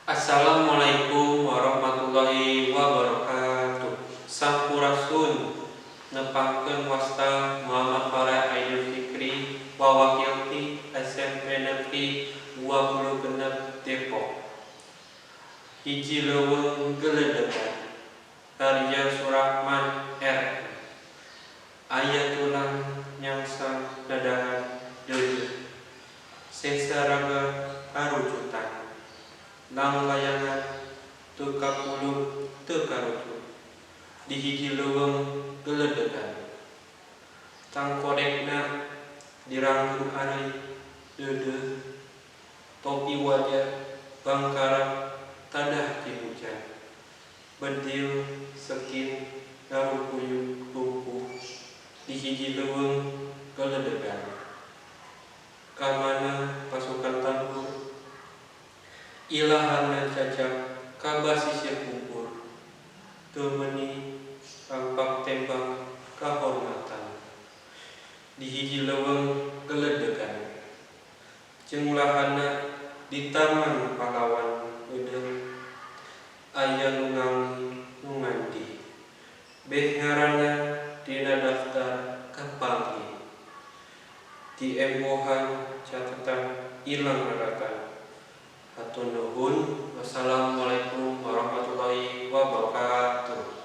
Assalamualaikum warahmatullahi wabarakatuh. Sampurasun, nepangkeun wasta Muhammad Farah Aidil Fikri, wawakil ti SMP Negeri 26 Depok. Hiji Leuweung Geledegan, karya Surahman R. Aya tulang nyangsang dadahan deudeuh, sesa raga harujutan, langlayangan teu kapulung teu karucut di hiji leuweung geledegan. Tangkodekna diranggeum areuy deudeuh, topi waja bangkarap tadah ti hujan, bedil sekin garukuyuk lumpuh di hiji leuweung geledegan. Ka mana pasukan tandur? Ilaharna cacak ka basisir kubur, teu meuni rampak tembak kahormatan di hiji leuweung geledegan. Jeung lahanna di Taman Pahlawan heudeung, aya nu ngangi nu ngandih, beh ngaranna dina daftar kapanggih. Di embohan catetan ilang raratan. Hatur nuhun. Wassalamualaikum warahmatullahi wabarakatuh.